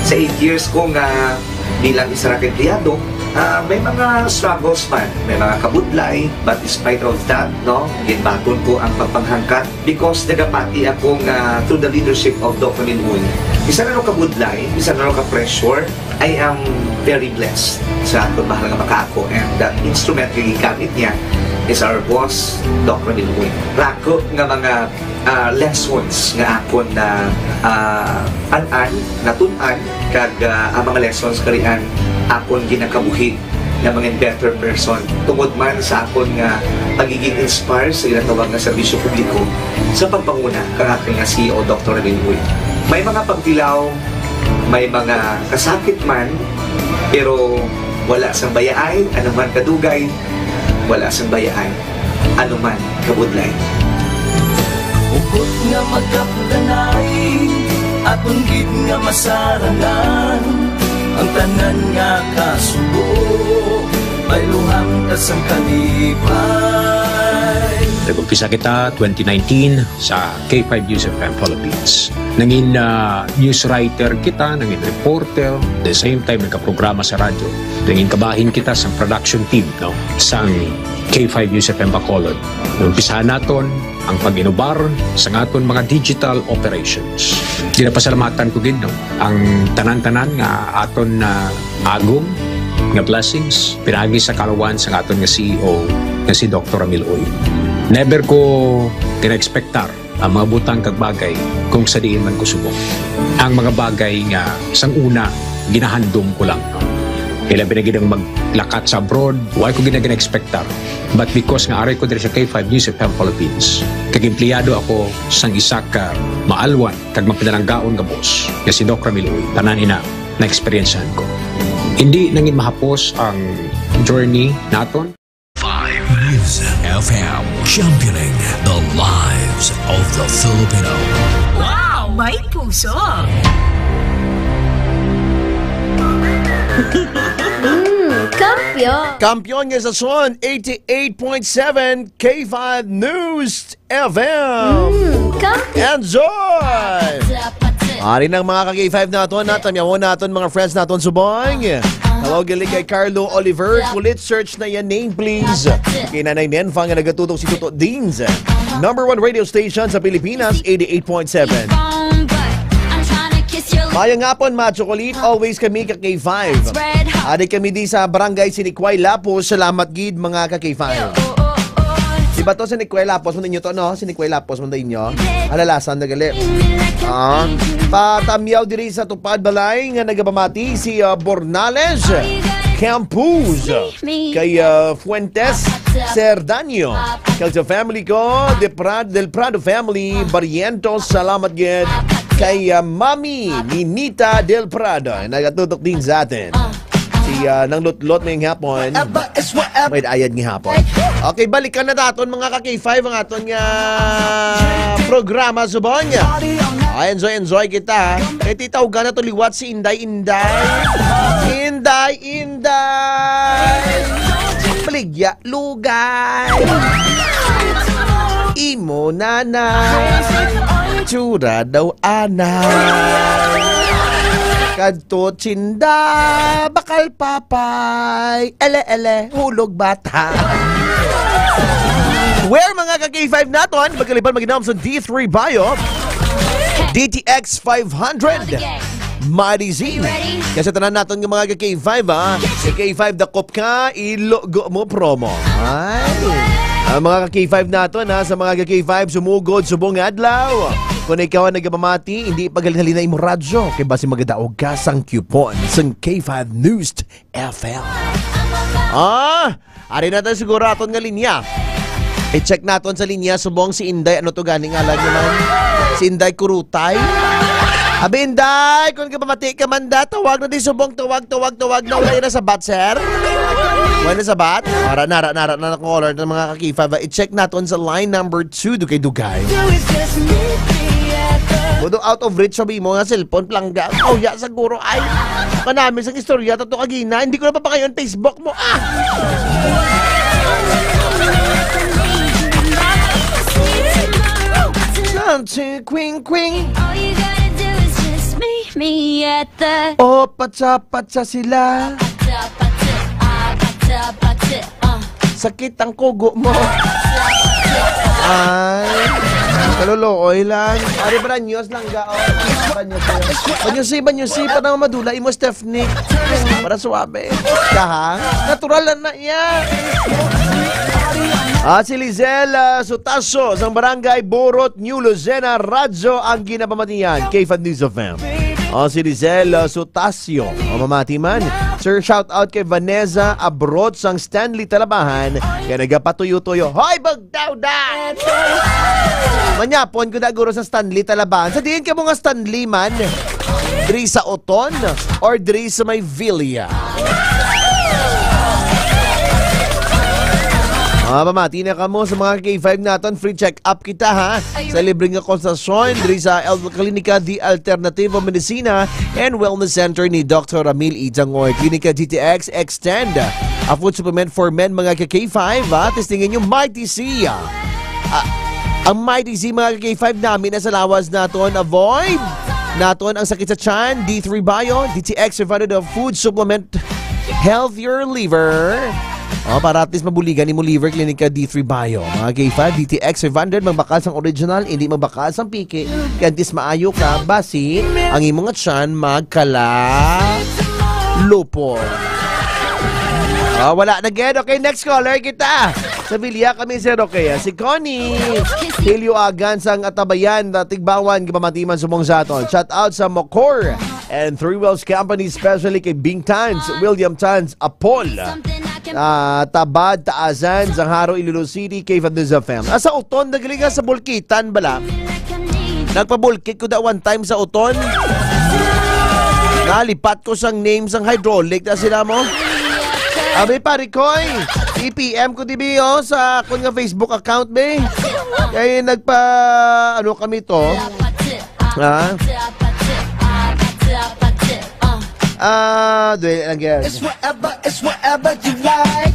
Sa eight years ko nga bilang isa ra ka empleyado, ah, may mga struggles man, may mga kabudlay, but despite of that, no, ginbaton ko ang pagpanghangkat because nagapati ako nga through the leadership of Doc Ramil Uy, bisan ano kabudlay, bisan ano ka pressure, I am very blessed sa aton mahal nga makaako, and the instrument nga gigamit niya is our boss, Doc Ramil Uy. Rako nga mga, ah, lessons nga akon na, ah, an-an, natun-an, kag, ah, ang mga lessons karian akon ginakabuhi nga mangin better person tungod man sa akon nga pagiging inspire sa ginatawag nga serbisyo publiko sa pagpanguna kang aton nga C E O, Doktor Ramil Uy. May mga pagtilaw, may mga kasakit man, pero wala sang bayaay, anuman kadugay, wala sang bayaay, anuman kabudlay. Hugot nga magkapdanay, aton gid nga masarangan, ang tanan nga kasubo, bayluhan ta sang kalipay. Nag-umpisa kita twenty nineteen sa K five News F M Philippines. Nangin, ah, news writer kita, nangin reporter, the same time nagkaprograma sa radyo. Nangin kabahin kita sa production team, no, sang K five News F M Bacolod. Umpisahan naton ang pag-inubar sa aton mga digital operations. Ginapasalamatan ko gid, no, ang tanan-tanan nga aton na agom nga blessings pinaagi sa kalawan sa aton nga C E O nga si Doktor Ramil Uy. Never ko gina-expectar ang mga butang kag bagay kung sa diin man ko subong. Ang mga bagay nga sang una ginahandom ko lang. Ilabi na gid ang maglakat sa abroad, wa ko gid na gina-expectar. But because nga ari ko diri sa K five News F M Philippines, kag empleyado ako sang isa ka maalwan kag mapinalanggaon nga boss, nga si Doc Ramil Uy, tanan ina na-eksperyensyahan ko. Hindi nangin mahapos ang journey naton. Five News F M, championing the lives of the Filipino. Wow! May puso! Mm, kampiyon! Kampiyon nga sa son, eighty-eight point seven K five News F M. Mm, kampiyon! Enjoy! Ari ng mga ka-K five naton, natamyawon naton, mga friends naton subong. Hello, gali kay Carlo Oliver. Kulit search na yan name, please. Kay Nanay Nenfa nga nagatutok si Toto Deans. Number one radio station sa Pilipinas, eighty-eight point seven. Mayang hapon, mga chocolate. Always kami ka K five. Ari kami di sa Barangay Sinikway Lapos. Salamat gid, mga ka K five. Di ba to, Sinikway Lapos man ninyo to, no? Sinikway Lapos man inyo. Alalasan na gali. Ah, patamyaw diri sa Tupad Balay nga nagabamati si, ah, Bornales Campus, kay, ah, Fuentes. Sir Danyo. Kag sa family ko, De Prado, Del Prado family, Barrientos, salamat gid kay, ah, Mami Ninita Del Prado. Nagatutok din sa atin. Si, ah, Nang Lutlot may hapon. May ayad nga hapon. Okay, balikan na daton, mga ka-K five, ang aton nga programa subong. Ay, enjoy, enjoy kita. Kay titawgan na to liwat si Inday, Inday. Inday, Inday. Baligya, lugay. Imo nanay. Tsura daw ana. Kadto tsinda, bakal papay. Ele, ele, hulog bata. Well, mga ka-K five naton, magkaliban maginaw sa D three Bio, D T X five hundred, Mighty Z. Kaya sa tanan naton nga mga ka-K five, ha? Sa K five, dakop ka, ilogo mo promo. Ay. Ang mga ka-K five naton, ha? Sa mga ka-K five, sumugod, subong nga adlaw. Kung ikaw ang nagapamati, hindi paghalin-halin na imong radyo. Kay basi magadaog ka sang coupon sang K five News F M. Ah, ari na tayo siguro aton nga linya. I-check naton sa linya, subong si Inday. Ano to gani ngalan niya man? Si Inday Kurutay? Abi, Inday, kung kapamati ka man da, tawag na di subong, tawag, tawag, tawag na. Wala na sa bat, sir? Wala na sa bat? Ara na, ara na, ara na, caller ng mga ka-K five. I-check naton sa line number two, Dugay-Dugay. Bodo, out of reach, sabi mo nga cellphone, plangga. Oh, ya, siguro, ay. Kanami sang istorya, tato kagina. Hindi ko na papangayon Facebook mo. Ah! Nancy Queen Queen. All you gotta do is just meet me at the Oh, patsa-patsa sila. Patsa, patsa, ah, patsa, patsa, ah. Sakit ang kugo mo. Ay, kalulooy lang. Ari, Banyos lang ga. Oh, Banyos, Banyos. Banyos, Banyos, para madula imo, Stephanie. Para suabe. Kaha? Natural lang na iya. Ah, si Lizelle, ah, Sutaso, sang Barangay Burot, New Lucena, Radyo ang ginapamatian. K five News F M. Oh, si Lizelle, ah, Sutaso, mamati man. Sir, shout out kay Vanessa Abrot sang Stanley Talabahan. Kaya nagapatuyo-tuyo. Hoy, bugdaw da! Manyapon ko na guro sa Stanley Talabahan. Sa diin ka mo nga Stanley man? Diri sa Oton or diri sa may Villa? Ah, pamati na kamo sa mga K five naton. Free check-up kita, ha? Sa libre nga konsultasyon diri sa El Clinica de Alternativo Medicina and Wellness Center ni Doctor Ramil Itangoy. Clinica G T X Extend, a food supplement for men, mga ka-K five, ha? Testingan nyo, Mighty C. Ah, ang Mighty C, mga ka-K five, nami na sa lawas naton. Avoid naton ang sakit sa tiyan, D three Bio, D T X Revive the Food Supplement, Healthier Liver. Oh, para at least mabuligan nimo liver, Clinica D three Bio. Mga K five, D T X five hundred, magbakal sang original, hindi magbakal sang piki. Kaya at least maayo ka, basi ang imo nga tiyan magkala lupot. Ah, wala na gid. Okay, next caller kita. Sa Villa kami, sir. Okay, ah, si Connie Hilyo Agan sang Atabayan, na Tigbawan, gapamatiman sumong sa aton. Shout out sa Mocor and Three Wells Company, especially kay Bing Tans, William Tans, Apol. Ah, Tabad, Taasan, Zanjaro, Iloilo City, K five News F M. Asa Oton, nagalinga sa Bulkitan bala. Nagpabulkit ko da one time sa Oton. Nalipat ko sang name sang hydraulic na sila mo. Abi, pare Koy, i-P M ko di bi, oh, sa akon nga Facebook account, be. Kay nagpa, ano kami to? Ha? Ah, dili lang, girl. It's whatever, it's whatever you like.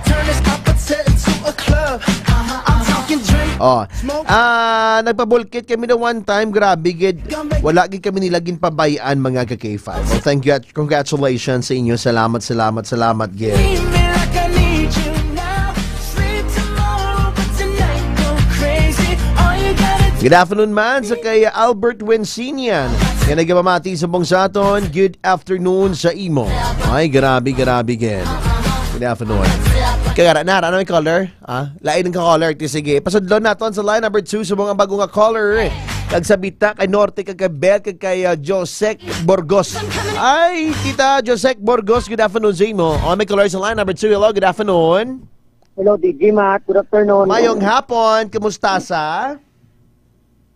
Turn this opposite into a club. I'm talking drink. Oh. Ah, nagpabulkit kami na one time, grabe gid. Wala gid kami nila ginpabayan, mga ka-K five. Well, thank you at congratulations sa inyo. Salamat, salamat, salamat gid. Feel me like I need you now. Sleep tomorrow, but tonight go crazy. All you gotta do Good afternoon man sa kay Albert Winsinian. Nga nagapamati sa mong sa aton. Good afternoon sa imo. Ay, grabe, grabe gid. Good afternoon. Kaya na, na, may caller? Ah, lain ang caller. Ti, sige. Pasudlon naton sa line number two sa mga bago nga caller. Kag sa Bita, kay Norte, kag kay Bel, kag kay, ah, Josec Burgos. Ay, Tita Josec Burgos, good afternoon sa imo. Oh, may caller sa line number two. Hello, good afternoon. Hello, D J Matt. Good afternoon. Mayong hapon. Kumusta sa?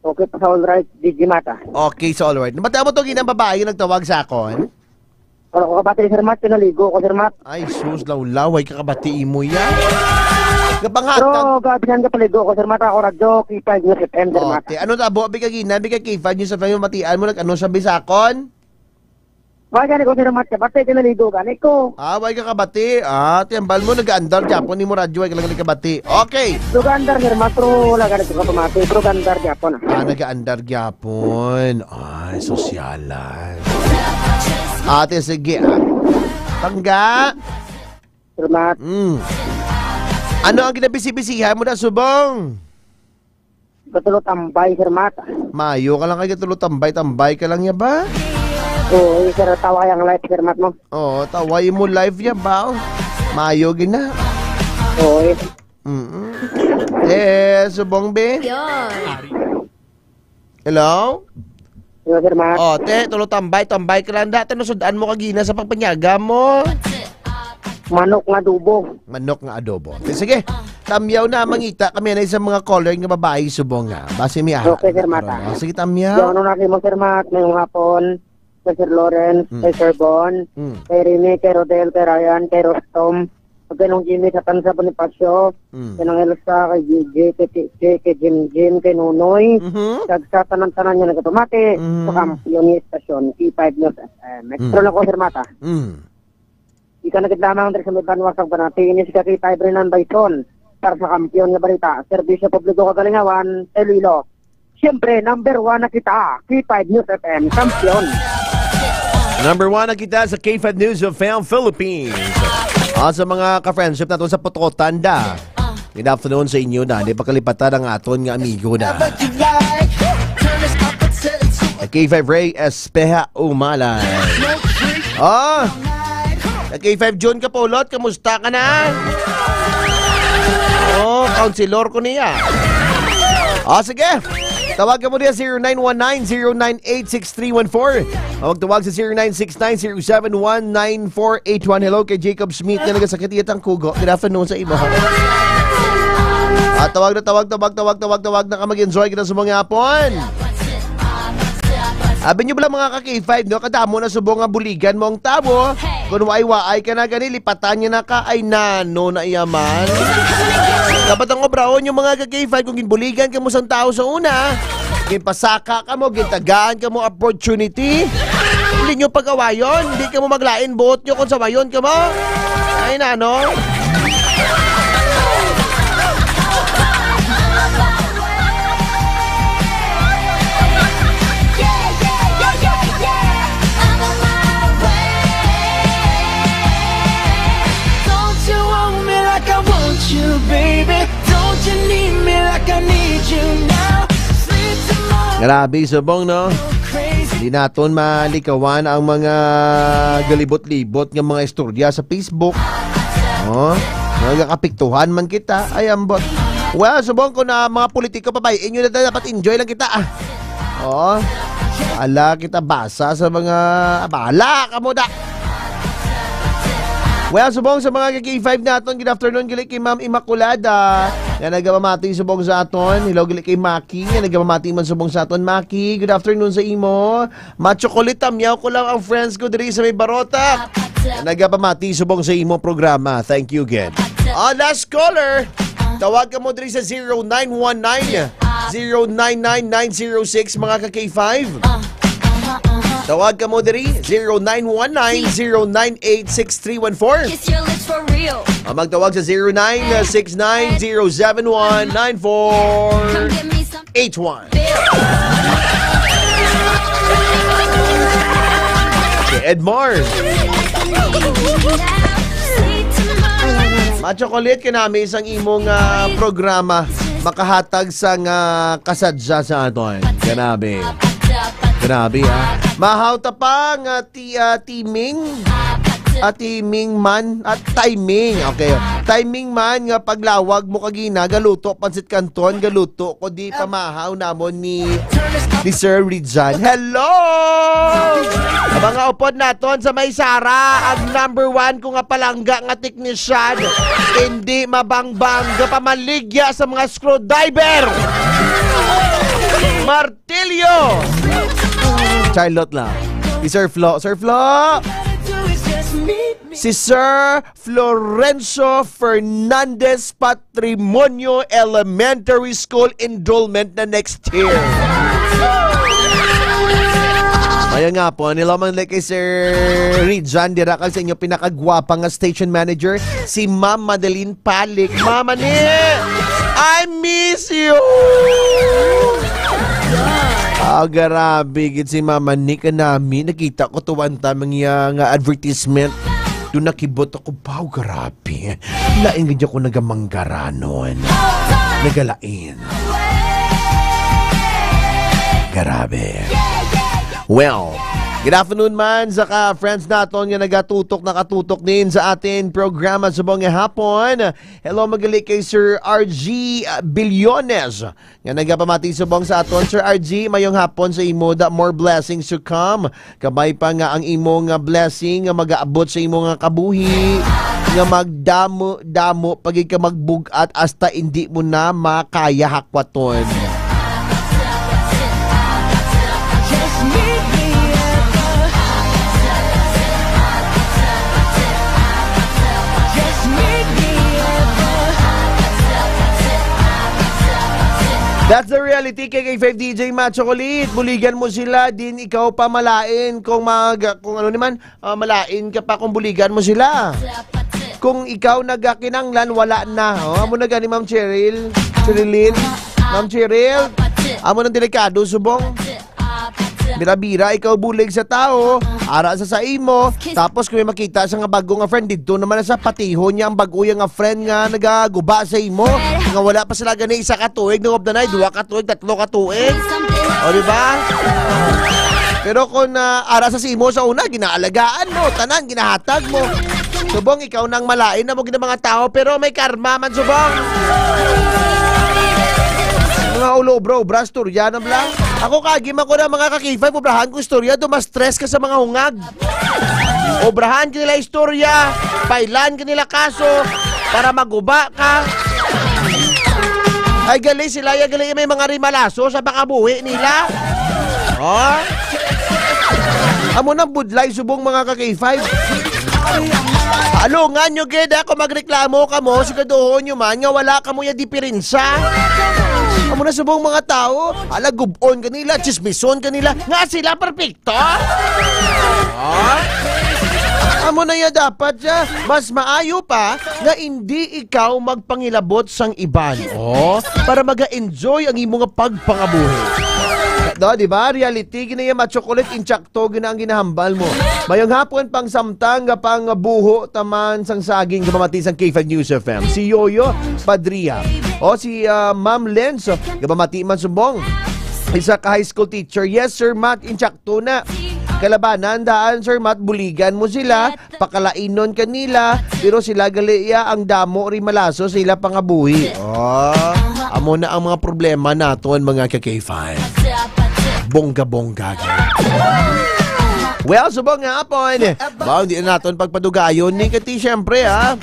Okay pa sa all right, D J Matt, ah. Okay sa all right. Nabatian mo to, ginang babae nga nagtawag sa akon? Wala ko kabati, Sir Matt. Pinaligo ko, Sir Matt. Ay, sus, lawlaw. Ay, kakabati mo yan. Pero, kapanghatag. Gabi yan, kapaligo ko, Sir Matt. Ako, radyo, K five News F M, Sir Matt. Okay. Ano tabo? Abi ka gina, abi ka K five News F M, matian mo, nag-ano sa bisakon? Wala gani ko, Sir Matt. Kapatay ka naligo, gani ko. Ah, wala ka kabati. Ah, tiyambal mo, nag-aandar gyapon ni mo radyo, wala ka lang kabati. Okay. Pero gandar, Sir Matt, pero wala gani ko kapamati. Pero gandar gyapon, ah. Ah, nag-aandar gyapon. Ay, sosyalan. Ate, sige, ah. Tangga. Sir Matt. Mm. Ano ang ginabisi-bisihan mo na, subong? Katulo tambay, Sir Matt. Mayo ka lang kay katulo tambay, tambay ka lang ya ba? Oo, eh, sir, taway ang life, Sir Matt, mo. Oo, taway mo life ya ba? Mayo gina. Oo, eh. Mm-mm. Eh, subong, be? Yun. Hello? Hello, Sir Matt. Oh, te, tulo tambay, tambay ka lang. Dati nasudan mo kagina sa pagpanyaga mo. Manok nga adobo. Manok nga adobo. Te, sige, tamyaw na, mangita kami na sa mga caller nga babae subong nga. Basi mi aha. Okay, Sir Matt, ah. Oh, sige, tamyaw. Yung ano na mo, Sir Matt, ngayong hapon, kay Sir Lawrence, Mm. kay Sir Bon, Mm. kay Rene, kay Rodel, kay Ryan, kay Rostom, kay Nong Jimmy, sa Tansa Bonifacio, Mm. kay Nong Elsa, kay Gigi, kay Chichi, kay Jim Jim, kay Nunoy, Mhm. kag sa tanan-tanan nga nagapamati, Mhm. sa kampiyon ni Estasyon, K five News F M. Extra Mm. lang ko, Sir Matt, ah. Mm. Ika na gid lamang diri sa may banwa sa Banati, ini si Kakitay Brenan Bayson. Para sa kampiyon nga balita, serbisyo publiko kagalingawan, Iloilo. Siyempre, number one na kita, K five News F M, kampiyon. Number one na kita sa K five News F M Philippines. Ah, sa mga ka-friendship nato sa Pototan da. Good afternoon sa inyo na. Di pa kalipatan ang aton nga amigo na. K five Ray Espeha Umalay. Oh, K five June Kapulot, kamusta ka na? Oh, counselor ko niya. Oh, sige. Tawag ka mo niya, zero nine one nine, zero nine eight, six three one four. Tawag, tawag sa zero nine six nine, zero seven one, nine four eight one. Hello kay Jacob Smith na nagasakit iya tang kugo. Good afternoon sa imo. Ah, tawag na, tawag, tawag, tawag, tawag, tawag na ka, mag-enjoy kita sa mga hapon. Abi nyo bala, mga ka-K five, no? Kadamo na subong nga buligan mo ang tawo. Kung waay-waay ka na gani, lipatan niya na ka. Ay, nano na iya man. Dapat ang obrahon yung mga ka-K five, kung ginbuligan ka mo sang tao sa una, ginpasaka ka mo, gintagaan ka mo opportunity. Hindi nyo pag-awayon, hindi ka mo maglain buot nyo kung sawayon ka mo. Ay, nano? Grabe, subong, no? Di naton malikawan ang mga galibot-libot nga mga istorya sa Facebook. Oh, nagakapiktuhan man kita. Ay, ambot. Well, subong ko na mga politiko, pabay-in nyo na dapat, enjoy lang kita, ah. Oh. Ala kita basa sa mga, bala ka mo da. Well, subong sa mga K five naton, good afternoon, gali kay Ma'am Immaculada, nga nagapamati subong sa aton. Hello, gali kay Maki, nga nagapamati man subong sa aton. Maki, good afternoon sa imo. Machocolate, tamyaw ko lang ang friends ko diri sa may Barota. Nagapamati subong sa imo programa. Thank you again. Ah, last caller. Tawag ka mo diri sa zero nine one nine, zero nine nine nine zero six, mga ka K five. Tawag ka mo diri, zero nine one nine, zero nine eight, six three one four. Kiss your lips for real. Ah, magtawag sa zero nine six nine, zero seven one, nine four. Come give me some H one. Si Edmar. Machocolate ka namin isang imong, ah, programa makahatag sa nga kasadya sa aton. Grabe. Grabe, ah. Mahaw ta pa nga ti-, ah, timing. Ate Ming man, at timing. Okay. Timing man nga paglawag mo kagina, galuto pansit kanton, galuto ko di pamahaw namon ni, ni Sir Rijan. Hello! Mga upod naton sa may Sara, ang number one ko nga palangga nga teknisyan, hindi mabangbang, gapamaligya sa mga screwdriver! Martilyo! Charlotte lang. Si Sir Flo. Sir Flo! Si Sir Florencio Fernandez Patrimonio Elementary School enrollment na next year. Maya nga po, nilamang like kay Sir Rijan, dira kag sa inyo pinakagwapa nga station manager, si Ma'am Madeline Palik. Mama ni, I miss you! Ah, grabe gid si Mama ni kanami. Nakita ko tuwan ta mga nga advertisement. Doon nakibot ako, wow, grabe. Lain gid ako nagamanggaranon. Nagalain. Grabe. Well, good afternoon man sa ka friends naton nga nagatutok, nakatutok din sa atin programa subong nga hapon. Hello, magali kay Sir R G Billones nga nagapamati subong sa aton. Sir R G, mayong hapon sa imo, the more blessings to come. Kabay pa nga ang imo nga blessing nga magaabot sa imo nga kabuhi, nga magdamo-damo pa gid ka magbug-at hasta indi mo na makaya hakwaton. That's the reality, K K five D J Macho Kulit. Buligan mo sila, din ikaw pa malain kung mag, kung ano naman, ah, malain ka pa kung buligan mo sila. Kung ikaw nagakinanglan, wala na. Oh, amo na gani, Ma'am Cheryl. Cherilyn. Ma'am Cheryl. Amo nang delikado, subong. Bira-bira, ikaw bulig sa tao, ara sa sa imo, tapos kung may makita sa nga bago nga friend, didto naman na sa patihon niya ang bago niya nga friend nga nagaguba sa imo, nga wala pa sila gani isa ka tuig, nung of the night, duha ka tuig, tatlo ka tuig. O, di ba? Pero kung, ah, ara sa sa imo sa una, ginaalagaan mo, tanan, ginahatag mo. Subong, ikaw nang malain na mo gid ang mga tao, pero may karma man, subong. Mga ulo, bro, bra, storya na bla. Ako kagi man ko na mga ka-K five, obrahan ko istorya, do ma-stress ka sa mga hungag. Obrahan ka nila istorya, pailan ka nila kaso, para maguba ka. Ay, gali sila, ya gali may mga rimalaso sa pakabuhi nila. Oh? Amo nang budlay subong mga ka-K five. Alungan nyo gid, ha, kung magreklamo kamo, siguraduhon nyo man nga wala kamo ya dipirensa. Amo na subong mga tao, ala, gub-on kanila, chismison kanila, nga sila perfecto. Ah? Amo na ya dapat siya. Mas maayo pa nga indi ikaw magpangilabot sang iban, oh, para maga-enjoy ang imo nga pagpangabuhi. Do, di ba? Reality, ginaya ma-chocolate in to gina ang ginahambal mo. Mayong hapon pang samtang nga pang buho taman sang saging, gapamati sang K five News F M. Si Yoyo Padria. O si, ah, Ma'am Lenz, gapamati man subong. Isa ka high school teacher. Yes, Sir Matt, insakto na. Kalabanan daan, Sir Matt, buligan mo sila, pakalainon kanila, pero sila gali ya ang damo rimalaso sa ila pangabuhi. Oh, amo na ang mga problema naton, mga ka-K five. Bongga-bongga gyud. Well, subong nga hapon, mao di na naton pagpadugayon ni kati, syempre, ha.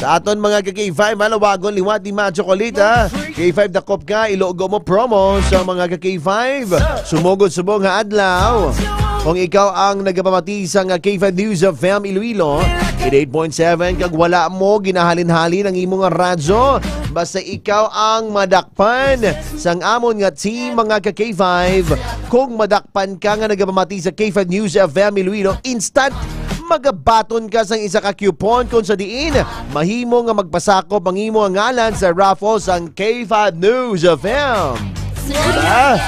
Sa aton mga ka-K five, malawagon liwat di ma-chocolate, ha. K five dakop ka, ilogo mo promo sa mga ka-K five. Sumugod subong nga adlaw. Kung ikaw ang nagapamati sa nga K five News F M Iloilo, eighty-eight point seven, kag wala mo ginahalin-halin ang imo nga radyo, basta ikaw ang madakpan sang amon nga team, mga ka-K five. Kung madakpan ka nga nagapamati sa K five News F M Iloilo, instant magabaton ka sang isa ka coupon, kung sa diin mahimo nga magpasakop ang imo nga ngalan sa raffle sang K five News F M. Diba?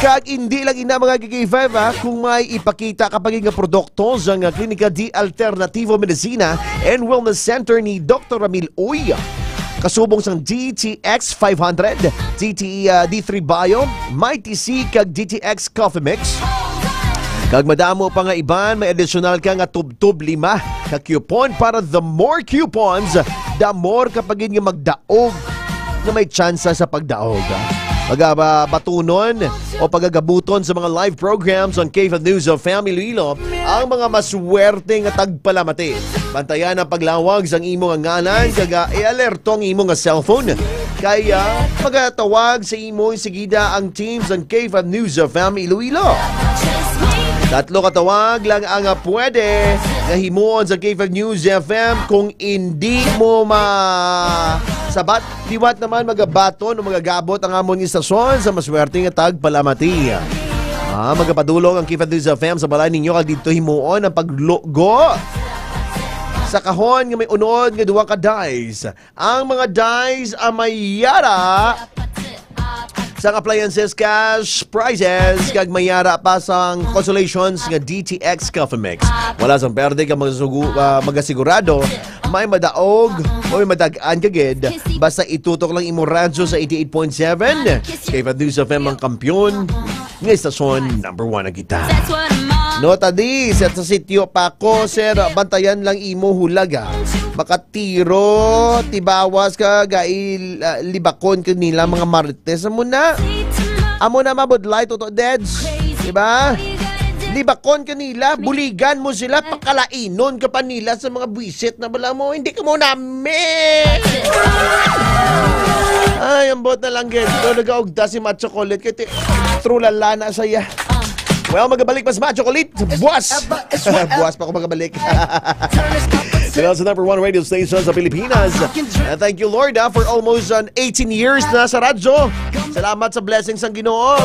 Kag hindi lang ina, mga ka-K five, ha, kung may ipakita ka pa gid nga produkto sang Klinika di Alternativo Medicina and Wellness Center ni Doktor Ramil Uy, kasubong sang D T X five hundred, D T, ah, D three Bio, Mighty C, kag D T X Coffee Mix. Kag madamo pa nga iban, may additional ka nga tubtob lima ka coupon para the more coupons, the more ka pa gid nga magdaog nga may tsansa sa pagdaog. Pagabatunon o pagagabuton sa mga live programs on K five News of Fam Iloilo ang mga maswerte nga tagpalamati. Bantayan ang paglawag sang imo nga ngalan kag, ah, i-alerto ang imo nga cellphone. Kaya magatawag sa imo sigida ang team sang K five News of Fam Iloilo. Tatlo ka tawag lang ang, ah, pwede nga himuon sa K five News F M. Kung hindi mo masabat, liwat naman magabaton o magagabot ang amon istasyon sa maswerte nga tagpalamati. Ah, magapadulong ang K five News F M sa balay ninyo kag didto himuon ang paglugo sa kahon nga may unod nga duha ka dice. Ang mga dice ang may yara sang appliances, cash prizes, kag may yara pa sang consolations nga D T X Coffee Mix. Wala sang perde ka magasugu-, ah, magasigurado may madaog o may madag-an ka gid. Basta itutok lang imo radyo sa eighty-eight point seven. K five News F M ang kampiyon nga istasyon, number one na kita. Nota di, sa, sa sityo pa ko, sir, bantayan lang imo hulaga. Makatiro, tibawas ka, gail, ah, libakon ka nila, mga marites. Amo na, amo na, mabudlay, toto, Deds. Diba? Libakon ka nila, buligan mo sila, pakalainon ka pa nila sa mga buwisit na bala mo. Hindi ka mo namin. Ay, ambot na lang gid. Pero nagaugda si Macho Colette kay ti-, trulala na saya. Well, magabalik mas Macho Colette. Buwas. Buwas pa ko magabalik. Dito sa number one radio station sa Pilipinas. And thank you, Lord, ah, for almost an eighteen years na sa radyo. Salamat sa blessings ng Ginoo.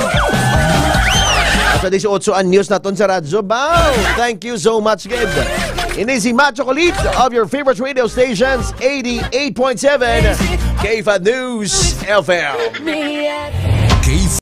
Sa dieciocho anyos naton sa radyo. Bow! Thank you so much, gid. Ini si Macho Colette of your favorite radio stations, eighty-eight point seven K five News F M.